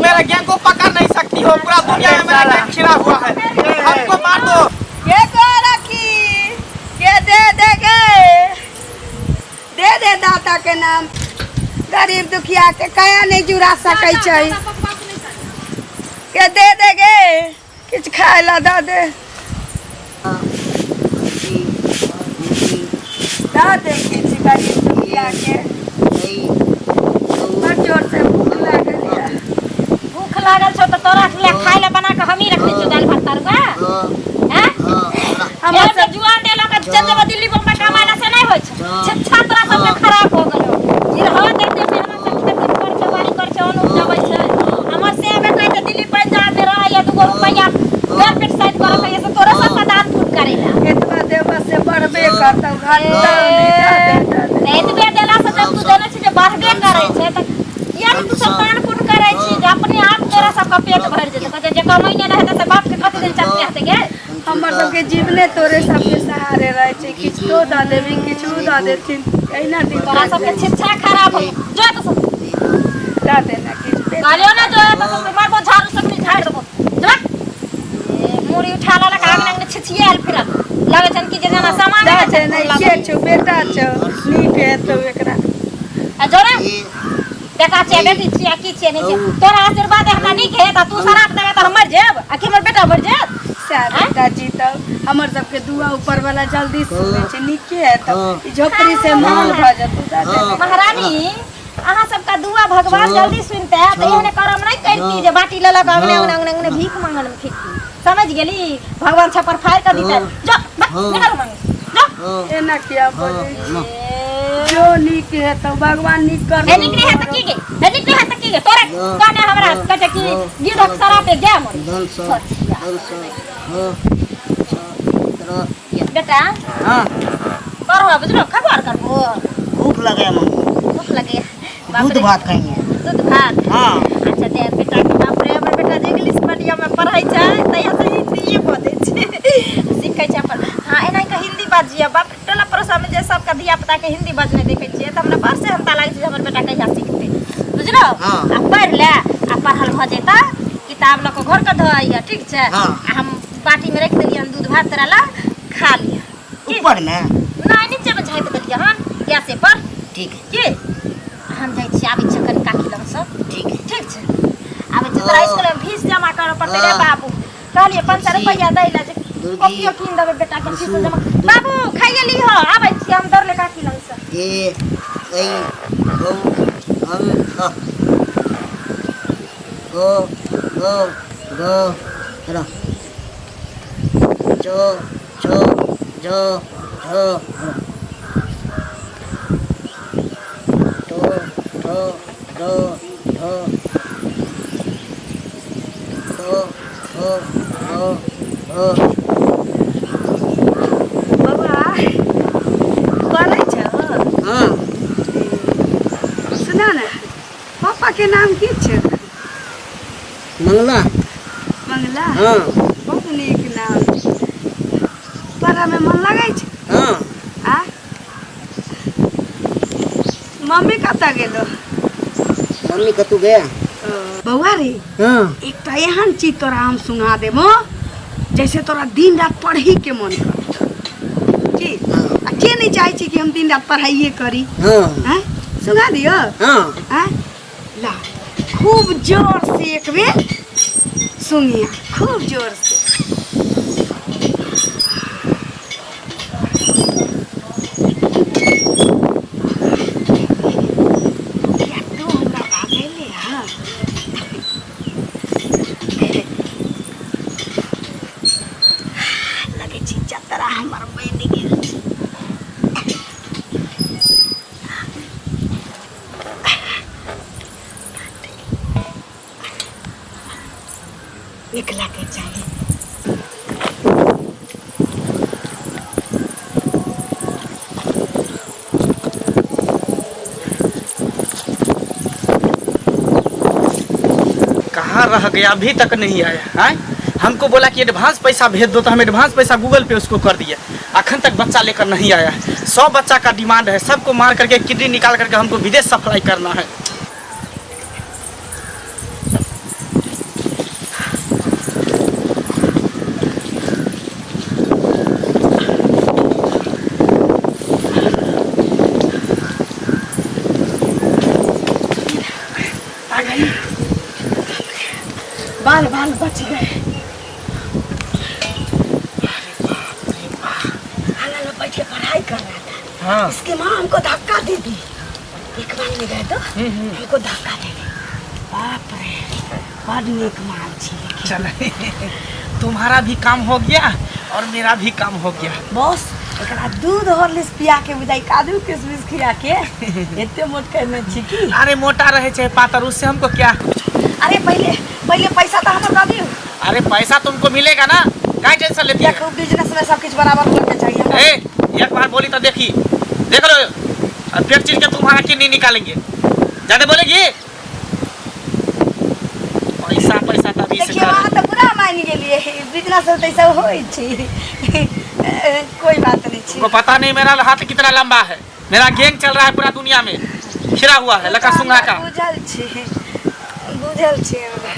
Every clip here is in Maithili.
मेरा गैंग को पकड़ नहीं सकती हो। पूरा दुनिया में मेरा गैंग छिड़ा हुआ है, हमको मार दो। के गोरखी के दे दे गे, दे दे दाता के नाम। गरीब दुखिया के कया नहीं जुड़ा सकै छै। के दे दे गे, किछु खाय ला दऽ दे, दऽ दे किछु गरीब दुखिया के। बड़ जोर से भूख लागल यऽ। भूख लागल छौ तऽ तोरा ले खाय ले बना के हमही रखने छियौ दालि भात तरुआ। हैं? हमर एहन सब जुआन देलक आ चल जेबो दिल्ली बम्बई कमाय ला से नहि होइ छै। शिक्षा तोरा सबके खराब हो गेलो। गिरह देखते मेहनत से खेती करै छै, बाड़ी करै छै, अन्न उपजबै छै। हमर से बेटा जे दिल्ली पंजाब में रहैया, दूगो रुपैआ घर पेट साइड करत है से तोरे सबके दान पुण्य करेला। एतबा देबऽ से बढ़बे करतौ, घटतौ नहि। दऽ दे, दऽ दे। तऽ एतबे देला से जब तू जानै छी जे बढ़बे करै छै तऽ किया ने तू सब दान पुण्य करै छी जे अपने आप तोरा सबके पेट भरि जेतै। कहै छै जे कमैने नहि हेतै से बाप के कते दिन चटनी हेतै गे? हमर सबके जीवने तोरे सबके सहारे रहै छै। किछु तो दऽ देबही, किछु उ दऽ देथिन, एहिना दिन तोरा कटि सबके जाइ छै। शिक्षा खराब हो जो तो सब। दऽ देना किछु पेट। कहलियौ ने जो तो सब, मारबो झाड़ू सब झाड़ि देबो जो। ए, मूड़ी उठा लेलक, आंगन आंगन छिछियाल फिरत लगै छन कि जे जेना सामान दऽ दे ने। के छौ? बेटा छौ, नीक हेतौ एकरा। आ जो ने, बेटा छियै, बेटी छियै, की छियै, नहि छियै, तोरा आशीर्वाद हमरा नीक हेत आ तू शराब देबै तऽ हम मरि जायब आ कि हमर बेटा मरि जायत? सएह बेटा जीतौ। हमर सबके दुआ ऊपर वाला जल्दी सुनै छै। नीके हेतौ, ई झोपड़ी से महल भऽ जेतौ। दऽ दे ने। महारानी, अहाँ सबका दुआ भगवान जल्दी सुनते तऽ एहन करम नहि करती जे बाटी लेलक अंगने अंगने अंगने अंगने भीख मांगल में फिरती। समझ गेली? भगवान छप्पर फाड़ कऽ दिते। जो निकल मांगे जो। एना किया बजै छी? जो नीक हेतौ, भगवान नीक कर। हे नीक नहि हेतै की गे? हे नीक नहि हेतै की गे? तोरे कहने हमरा कहै छै कि गिद्धक शरापे गाय मरी। बेटा। हाँ। पढ़ो, बुझलो? खबर करबो। भूख लगे है मम्मी। भूख लगे? बाप दूध रे। भात खाएंगे। दूध भात? हाँ। अच्छा दे बेटा के। बाप रे, हमर बेटा जे इंग्लिश मीडियम में पढ़ै छै तहिया से हिंदीए बजै छै, सीखै छै अपन। हाँ, एना के हिंदी बाजिए। बाप रे, टोला पड़ोसा में जे सबके धिया पुता के हिंदी बजने देखै छियै तऽ हमरा बड़ सेहनता लागै छै जे हमर बेटा कहिया सीखतै, बुझलो? हाँ। आ पढ़ि ले, आ पढ़ल भऽ जेतै किताब लऽ कऽ घर के धऽ अइहे, ठीक छै? हाँ। आ हम बाटी में राखि देलियै हन दूध भात तोरा ला, खा लिअ। ऊपर में? नहि, नीचे में झाँपि देलियै हन गैसे पर। ठीक है। की हम जाइ छी, आबै छियै कनि काकी लगसँ। ठीक है। ठीक छै, आबै छियै। तोरा स्कूल में फीस जमा करऽ पड़तै रे बाबू। कहलियै 500 रुपैआ दै लए जे कॉपियो कीन देबै बेटाके, फीस जमा। बाबू, खाइए लीह, आबै छियै हम दौड़ले काकी लगसँ। ए ऐ औ अं अ क ख ग र च छ ज झ र ट ठ ड ढ क ख ग घ। बौआ, पढ़ै छौ? हाँ। सुना ने, पापा के नाम की छै? मंगला। मंगला? हाँ। बहुत नीक नाम। पढ़ऽमे मन लगै छै? हाँ। आ मम्मी कतऽ गेलो? मम्मी कतू गया। बौआ रे। हाँ। एकटा एहन चीज तोरा हम सुना देबो जैसे तोरा दिन रात पढ़ही के मन करतौ। की आ के नहीं चाहे छी कि हम दिन रात पढ़ाइए करी? हाँ। हैं, सुना दियो? हाँ। हैं, ला, खूब जोर से एक बेर सुनिया, खूब जोर से। किया तू हमरा भागेले? हाँ, लगै छै जतरा हमर बनि गेल छै। निकलऽके चाही। कहाँ रह गया? अभी तक नहीं आया है। हमको बोला कि एडवांस पैसा भेज दो, तो हम एडवांस पैसा गूगल पे उसको कर दिए। अखन तक बच्चा लेकर नहीं आया है। 100 बच्चा का डिमांड है, सबको मार करके किडनी निकाल करके हमको विदेश सप्लाई करना है। बाल बाल बच गए। आंगन में बैठ के पढ़ाई कर रहा था। हाँ। इसकी माँ हमको धक्का दे दी, एक मांगने गए तो हमको धक्का दे दी। बाप रे, बड़ नीक माल छी। चल, तुम्हारा भी काम हो गया और मेरा भी काम हो गया। बॉस, एकरा दूध हॉर्लिक्स पिया के बुझाई काजू किशमिश खिया के एते मोट करने छी की। अरे मोटा रहे चाहे पातर, उससे हमको क्या। अरे पहले पहले पैसा तो हमरा दे दियो। अरे पैसा तुमको मिलेगा ना, काय टेंशन लेती है। देखो बिजनेस में सब कुछ बराबर होना के चाहिए हमरा। ए, एक बार बोली तो देखी, देख लो अब पेट चीर के तुम्हारा किडनी निकालेंगे। ज्यादा बोलेगी पैसा पैसा तभी से देखिए कर। वहाँ तो पूरा मान गेलिए, बिजनेस होते सब होइ छै, कोई बात नहीं छै। तुमको पता नहीं मेरा हाथ कितना लंबा है, मेरा गैंग चल रहा है पूरा दुनिया में, खिरा हुआ है लका सुंघा का। बुझल छै, बुझल छै हमरा।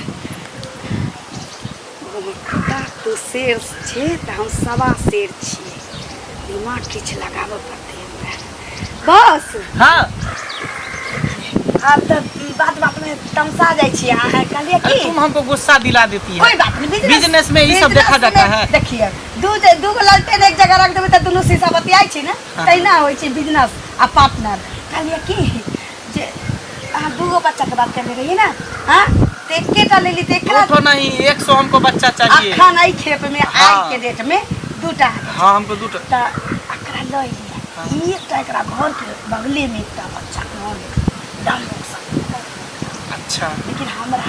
तू शेर छै तऽ हम सवा शेर छियै, दिमाग किछु लगाबऽ पड़तै हमरा। बस। हाँ। आब तऽ बात बात में तमसा जाइ छियै अहाँ, कहलियै अरे की तुम हमको गुस्सा दिला देती है। कोई बात नहीं, बिजनेस में ई सब देखा जाता है। देखिए दू गो लालटेन एक जगह रख देबै तऽ दुनू शीशा बतियाइ छै ने, हाँ। तहिना होइ छै बिजनेस आ पार्टनर। कहलियै की जे अहाँ दू गो बच्चा के बात करने रहियै ने, हाँ तऽ एकेटा लेली तऽ एकरा दो ठो नहीं, 100 हमको बच्चा चाहिए। अखन एहि खेप में हाँ। आइ के डेट में दूटा। हाँ, हमको दो ठो। तऽ एकरा लऽ एलियै, एकटा एकरा घर के बगले में एकटा बच्चा के दम। अच्छा। लेकिन हमरा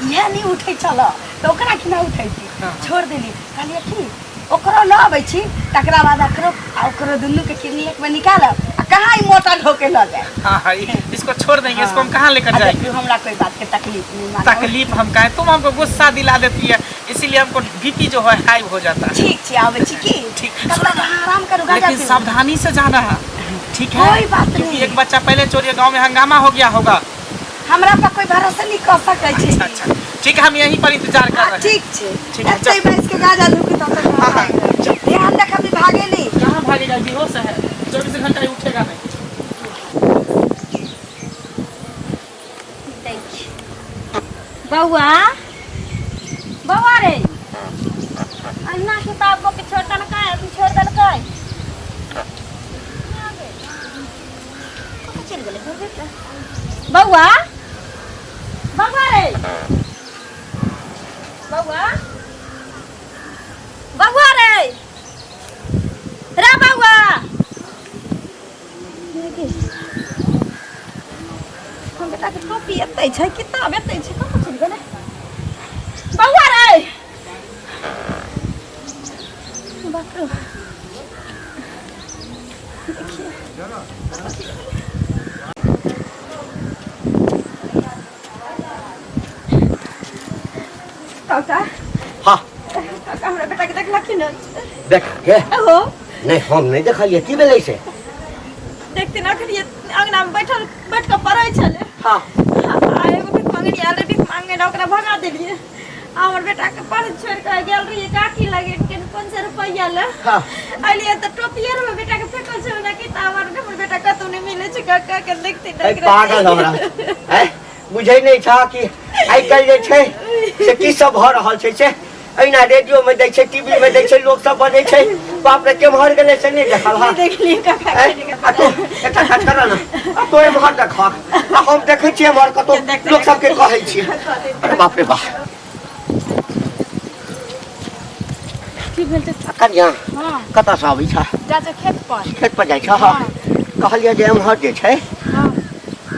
इएह नहि उठै छल तऽ ओकरा केना उठैती, हाँ। छोड़ देली। कहलियै की ओकरो लऽ अबै छी, तकरा बाद एकरो आ ओकरो दुनूके किडनी एक बेर निकालब आ कहाँ ई मोटर ढोके लऽ जाय। हाँ हाँ, इसको छोड़ देंगे, इसको हम कहाँ लेकर आ जाएंगे। देखियौ हमरा कोई बात के तकलीफ नहीं मानो। तकलीफ हम काहे, तुम हमको गुस्सा दिला देती है, इसीलिए हमको बीपी जो है हाई हो जाता है। ठीक छै, आबै छी की। ठीक। तब तक अहाँ आराम करू, गाजा लेकिन पीबू। सावधानी से जाना है, ठीक है? कोई बात क्योंकि नहीं। एक बच्चा पहले चोरी, गांव में हंगामा हो गया होगा। हमरा पर कोई भरोसा नहीं कर सकै छै। अच्छा अच्छा ठीक है, हम यहीं पर इंतजार कर हाँ, रहे हैं। ठीक छै। ठीक है, एते चल। बैस के गाजा धूकी तब तक हाँ, हाँ, चल। ध्यान रखब, ई भागे नहीं। कहाँ भागेगा, बेहोश है, 24 घंटा ही उठेगा नहीं। बौआ बौआ रे, अन्ना किताब कॉपी छोड़ देलकै, अथी छोड़ देलकै, कतऽ चलि गेलै बेटा? बौआ बौआ रे, बौआ बौआ रे, रे बौआ, हम बेटा के कॉपी एतै छै, किताब एतै छै, कतऽ चलि गेलै बौआ रे? बाप रे, देखिए काका। हाँ। काका, हमरा बेटा के देखलखिन ने? देख के हो। नहि, हम नहि देखलियै, की भेलै से? देखते ना, अखन अंगना में बैठल बैठ कऽ पढ़ै छलै। हाँ। आ एगो भीख मंगनी आयल रहै भीख मांगे ने, ओकरा भगा देलियै आ हमर बेटा के पढ़ छोड़ि कऽ गेल रहियै काकी लगे के 500 रुपैआ ले। हाँ। अलियै तऽ टोपिये रहे बेटा के फेकल छै ओना किताब, आर हमर बेटा कतौ नहि मिलै छै काका के, देखते ऐ पागल हमरा ऐ बुझै नहि छह कि आइ काल्हि जे छै से की सब भऽ रहल छै, से एहिना रेडियो में दै छै, टीवी में दै छै, लोक सब बजै छै। बाप रे, केम्हर गेलै से नहि देखल। हँ। देखलियै काका। ऐ, आ तू एकटा काज कर ने, आ तू एम्हर देखह आ हम देखै छियै एम्हर कतौ, लोक सबके कहै छियै। अरे बाप रे बाप। की भेल चाचा? कनिया। हाँ। कतऽसँ अबै छह? चाचा, खेत पर। खेत पर जाइ छह? कहलियै जे एम्हर जे छै हाँ।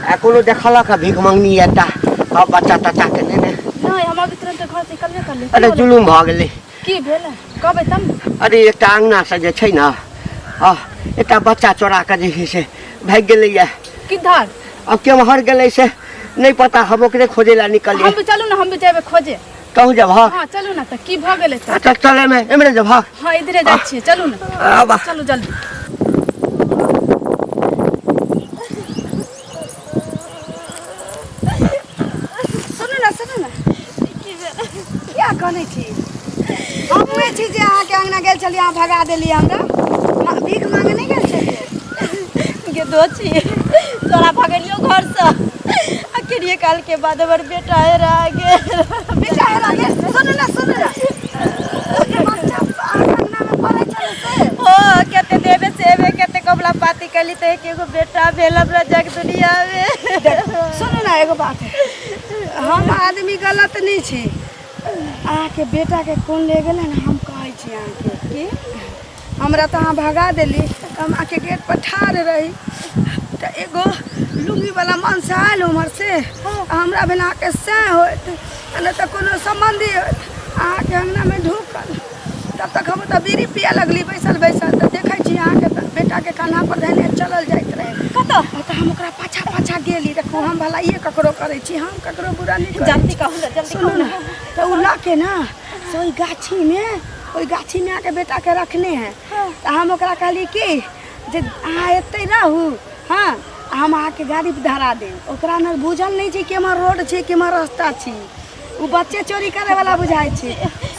आ कोनो देखलक आ भीख मंगनी एकटा आ बच्चा तच्चा के नहि ने? नहीं, हम अभी तुरंत घर से निकलबे करली। अरे जुलुम भऽ गेलै। की भेल, कहबै तब ने। अरे एकटा अङ्गनासँ जे छै ने, आ एकटा बच्चा चोरा कऽ जे छै से भागि गेलैए। किधर? आब केम्हर गेलै से नहि पता, हम ओकरे खोजै लए निकलियै। हम भी चलू ने, हम भी जेबै खोजे। कहूँ जेबह? हाँ, चलू ने। तऽ की भऽ गेलै तऽ? अच्छा, चलेमे एम्हरे जेबह? हाँ, इधरे जाइ छियै, चलू ने। आबा। चलू जल्दी। सुनू ने, सुनू ने, किया कनै छी? हमे छी जे अहाँके अंगना गेल छलियै, अहाँ भगा देलियै हमरा। भीख मांगे नहि गेल छलियै? गे दोची, तोरा भगेलियो घरसँ, अकेलिए काल के बाद हमर बेटा हेरा गेल। बेटा हेरा गेल? गेली तऽ एक एगो बेटा भेल हमरा जग दुनियामे। सुनू ने एगो बात, हम आदमी गलत नहि छी। अहाँके बेटाके कोन ले गेलै ने हम कहै छी अहाँके कि हमरा तऽ अहाँ भगा देली। हम अहाँके गेट पर ठाढ़ रही तऽ एगो लुङ्गीवला मनसँ आयल उम्हरसँ, हमरा भेल अहाँके सएह होइत आ नहि तऽ कोनो सम्बन्धी होइत। अहाँके अङ्गनामे ढुकल तब तक हम ओतऽ बीड़ी पिए लगली बैसल बैसल, तऽ देखै छी अहाँके बेटाके कन्हापर धयने चलल जाइत रहै कतऽ। तऽ हम ओकरा पाछाँ पाछाँ गेली। देखू, हम भलाइए ककरो करै छी, हम ककरो बुरा नहि करै। जल्दी कहू ने, जल्दी। सुनू ने, तऽ ओ लऽ के ने से ओहि गाछीमे अहाँके बेटाके रखने है। तऽ हम ओकरा कहली कि जे अहाँ एतै रहू, हँ, हम अहाँके गाड़ी धरा देब। ओकरा ने बुझल नहि छै केम्हर रोड छै, केम्हर रास्ता छै। ओ बच्चे चोरी करे वाला बुझाइ छै।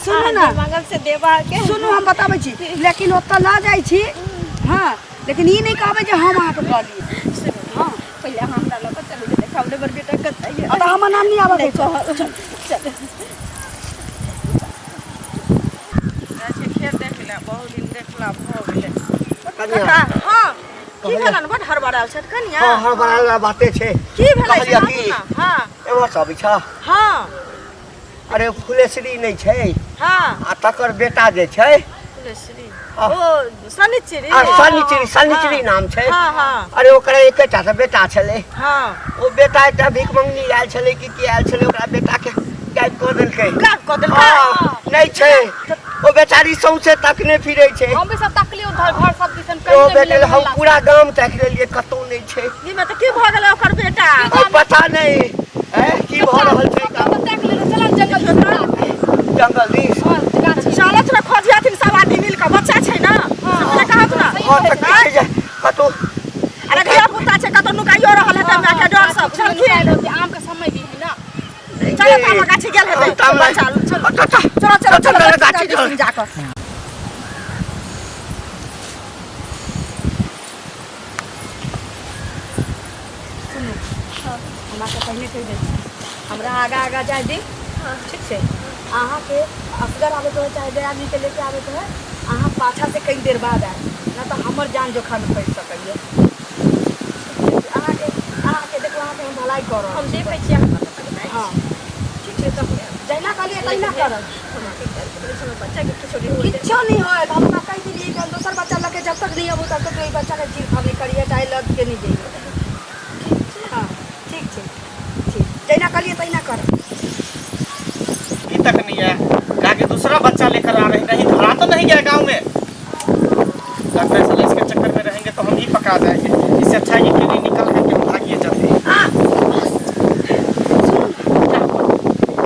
सुनू ने, मंगल से देवा के सुनू, हम बताबै छी, लेकिन ओतऽ लऽ जाइ छी, हँ, लेकिन ई नहि कहबै जे हम अहाँके कहली। हँ, पहिले अहाँ हमरा लऽ कऽ चलू, देखाउ ने हमर बेटा कतऽ यऽ। तऽ हमर नाम नहि आबऽ नहि दै। कहब, चलू। खेत देख ले, बहुत दिन देखला भऽ गेलै। कनिया। काका, हँ, की भेलन? बड हड़बड़ायल छथि कनिया। हँ, हड़बड़ायल वला बाते छै। की भेलै से कहलियै कहू की? ने। हँ। एम्हर से अबै छह? हँ। अरे, फुलेश्वरी नहि छै? हँ। आ तकर बेटा जे छै। फुलेश्वरी? हँ। ओ शनिचरी? आ शनिचरी, शनिचरी नाम छै। हँ हँ। अरे, ओकरा एकेटा तऽ बेटा छलै। हँ। ओ बेटा एकटा भीख मंगनी आयल छलै कि की आयल छलै, ओकरा बेटा के गायब कऽ देलकै। गायब कऽ देलकै? हँ, नहि छै। ओ बेचारी सौंसे तकने फिरै छै। हम भी सब तकली उधर घर सब दिसन। ओ कहीं नहि बेटे मिलल। हम पूरा गाम ताकि लेलियै, कतहु नहि छै। ई मे तऽ की भऽ गेलै ओकर बेटा? अब पता नहि हैं, की भऽ रहल छै। सब ताकि लेलहुँ, चल जंगल दिस। जंगल दिस। हँ, गाछी। चलत ने, खोजियथिन सब आदमी मिल कऽ। बच्चा छै ने, से पहिले कहत ने। हँ, तऽ की छै जे कतहु अरे, धिया पुता छै, कतौ नुकाइयो रहल हेतै माय के डर सब बुझलखिन। आम के समय भी है ना। चलो, तऽ आम गाछी गेल हेतै। ताम बच्चा, चलो चलो चलो चलो चलो, चलो गाछी गाछी चल। जाकऽ। हम अहाँके पहिले कहि दै छी, हमरा आगाँ आगाँ जाय दी, ठीक छै? अहाँके असगर आबैके होइ चाहे दया आदमीके लेके आबैके होइ, अहाँ पाछाँ से कनि देर बाद आयब, नहि तऽ हमर जान जोखिममे पड़ि सकैए। अहाँके अहाँके देखू, अहाँके हम भलाइ कऽ रहल हम छी। देखै छियै अहाँ कतऽ तक जाइ। हँ, ठीक छै, तऽ जहिना कहलियै तहिना करब। बच्चा के किछो नहि होतै? किछो नहि होयत। हम ओकरा कहि देलियै कि हम दोसर बच्चा लऽ के जब तक नहि अबू तब तक ओहि बच्चाके चीर फाड़ नहि करियै, चाहे लऽ के नहि जइयै। हँ, ठीक छै, ठीक, जहिना कहलियै तहिना करब। अभी तक नहीं आया, कहा कि दूसरा बच्चा लेकर आ रहे हैं। कहीं धरा तो नहीं गया गांव में? लगता है साला इसके चक्कर में रहेंगे तो हम ही पकड़ा जाएंगे। इससे अच्छा है ये कीड़ी निकल करके हम भागिए जाते हैं।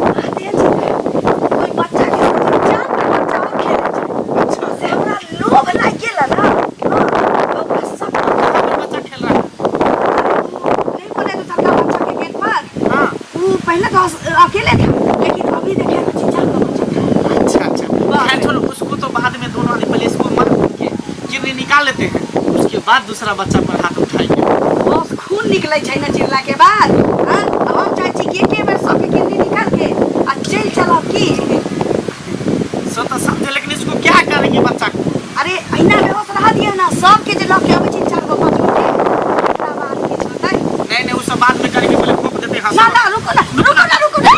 बात एहन छै ने, कोइ बच्चाके बच्चा बच्चा खेलै छै। अच्छा। से हमरा लोभ लागि गेल ने, हँ, ओकरा सब बच्चा खेल रहा है? नहीं बोले तो सबका बच्चा के गेट पर। हाँ। वो पहले तो अकेले था, लेकिन अभी देखे तो चीचा का बच्चा था। अच्छा, खैर छोड़ो उसको तो बाद में, दोनों आदमी पहले इसको मार के किडनी निकाल लेते हैं, उसके बाद दूसरा बच्चा पर हाथ उठाएंगे। बस, खून निकलै छै ने चिरला के बाद। हाँ, हम चाहै छी कि एके बेर सबके किडनी निकाल के आ चलि चलब की। सो तो समझे, लेकिन इसको क्या करेंगे बच्चा को? अरे, अहिना बेहोश रह दियौ ने सबके, जे लऽ के अबै छै चारि गो पाँच गो के, ओकरा बाद किछु होतै। नहीं, वो सब बाद में करेंगे, पहले फूंक देते हैं। ना ना, रुको ना, रुको ना, रुको ना।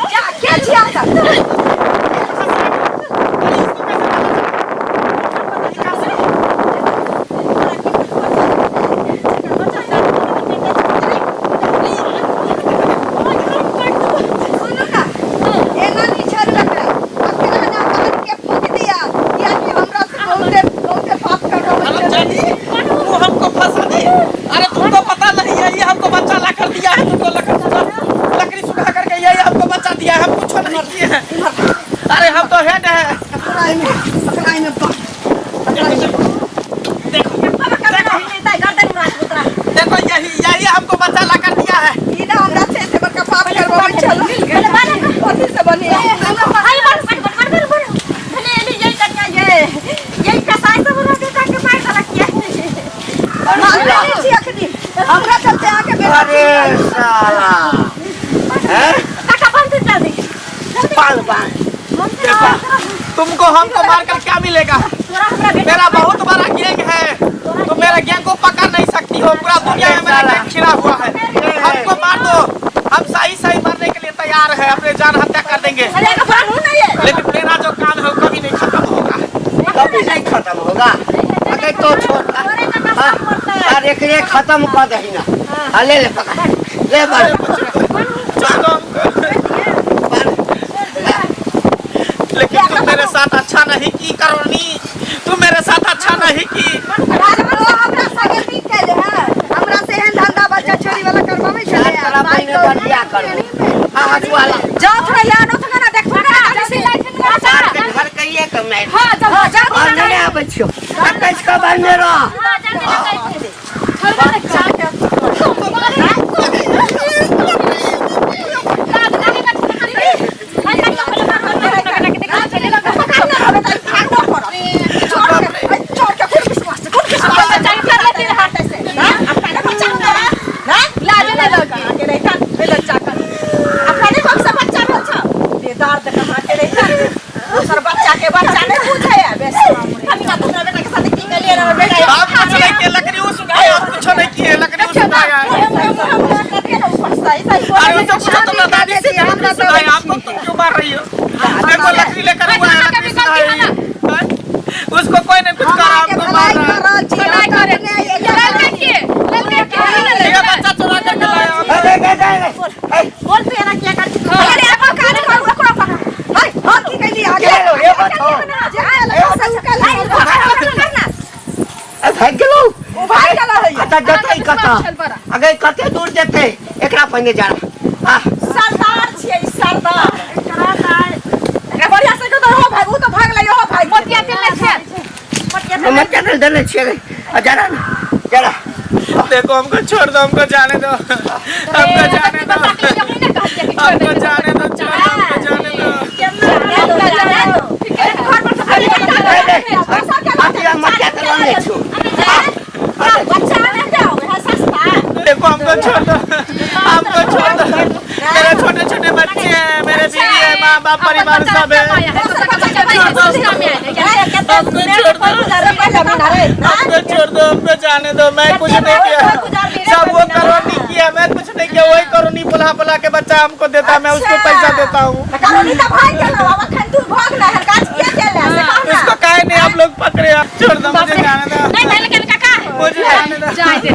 क्या क्या छी अहाँ सब? सुनू ना, एना नहि छोड़ू एकरा। अकेला ना कान के फूंक दिया, कियाकि हमरा से बहुते बहुते पाप कर रहल अरे छै। जानी, तू हमको फंसा दे। अरे, तुमको पता नहीं है, ये हमको बच्चा ला कर दिया है। तुमको लकड़ी सुखा करके यही हमको बच्चा दिया है। हम कुछ नहीं किए हैं। अरे, हम तो हेड है। पकड़ा एहिमे, पकड़ा एहिमे, बाह। पकड़ा एहिमे। देखो देखो, यही यही हमको बच्चा ला कर दिया है। ई ना हमरा से एते बड़का पाप करबाबै छल। कथी से बनी? हाय, बड़ बड़ बड़ बड़ बड़ भले एली यही कनिया, ये यही कसाई सब हमरा बेटा के मार देलक ये। मारने नहि छी अखनी। हमरा चलते अहाँके बेटा अरे साला हैं। काका, बंद जल्दी। बांध बांध, देखा। तुमको हमको मारकर क्या मिलेगा? तोरा हमरा बेटा मेरा बहुत बड़ा गैंग है, तुम मेरा गैंग को पकड़ नहीं सकती हो। पूरा दुनिया में मेरा गैंग छिड़ा हुआ है। हमको मार दो, हम सही सही मरने के लिए तैयार है, अपने जान हत्या कर देंगे, अरे एगो बानू नहीं है। लेकिन मेरा जो काम है वो कभी नहीं खत्म होगा। कभी नहीं खत्म होगा। अगर तो छोड़, हाँ, अरे एकरे खत्म कर दही ना। हाँ, ले ले पकड़ ले, बाल छोड़ दो हमको। लेकिन तुम मेरे साथ अच्छा नहीं की करोनी, तुम मेरे साथ अच्छा नहीं की। हमरा संगे की केले है? हमरा से एहन धंधा बच्चा छोरी वाला करवाबै छलै। तोरा पहिने पर बियाह करबो। हाँ, हसुआ ला। जाओ थोड़ा यार उठ ना, देख थोड़ा ना जल्दी सार के घर कहिए के मैं हां चल जा। और नहीं आबै छियो। आ कैस के बान्हे रह। हां, जल्दी ना कहै छै। छोड़बे नै कर। आप कुछ नहीं किए, लकड़ी वो सुखाया, आप कुछ नहीं किए, लकड़ी वो सुखाया। अरे उससे पूछो तुम ना दादी से, लकड़ी सुखाया आपको, तुम क्यों मार रही हो? देखो लकड़ी लेकर हुआ है, लकड़ी सुखाई है। उसको कोई नहीं कुछ करा, आपको मार रहा है। ये बच्चा चुरा करके लाया। अरे गे गे गे। अरे अपन काज करू, ओकरा पकड़। हाय, हां, की कैली आगे? के लो, ये बताओ। ए, भाग गेलौ। भाग गेलौ हैया। कतऽ जेतै कतऽ? अगे कते दूर जेतै? एकरा पहिने जा। आ सरदार छियै ई, सरदार। एकरा बढ़िया से कह हो भाई, ऊ तो भागलै हो भाई। मोतिया तेल नहि छै? हम केना देने छियै रे? आ जरा ने, जरा। देखो हमको छोड़ दो, हमको जाने दो, हमको जाने दो, हमको जाने दो, छोड़ दो, हमको जाने दो। ए, ए, अथी हम मटिया तेल आनै छियौ। देखो हमको छोड़ दो, हमको छोड़ दो। मेरे छोटे छोटे बच्चे हैं, मेरे बीवी है, माँ बाप परिवार सब है। हमको छोड़ दो, हमको छोड़ दो, हमको जाने दो। मैं कुछ नहीं किया, सब वो करोनी किया, मैं कुछ नहीं किया। वही करोनी बुला बुला के बच्चा हमको देता, मैं उसको पैसा देता हूँ। उसको काहे नहीं आप लोग पकड़े? आप छोड़ दो, मुझे जाने दो, नहीं लेकिन काका मुझे जाने दो। जाय दे।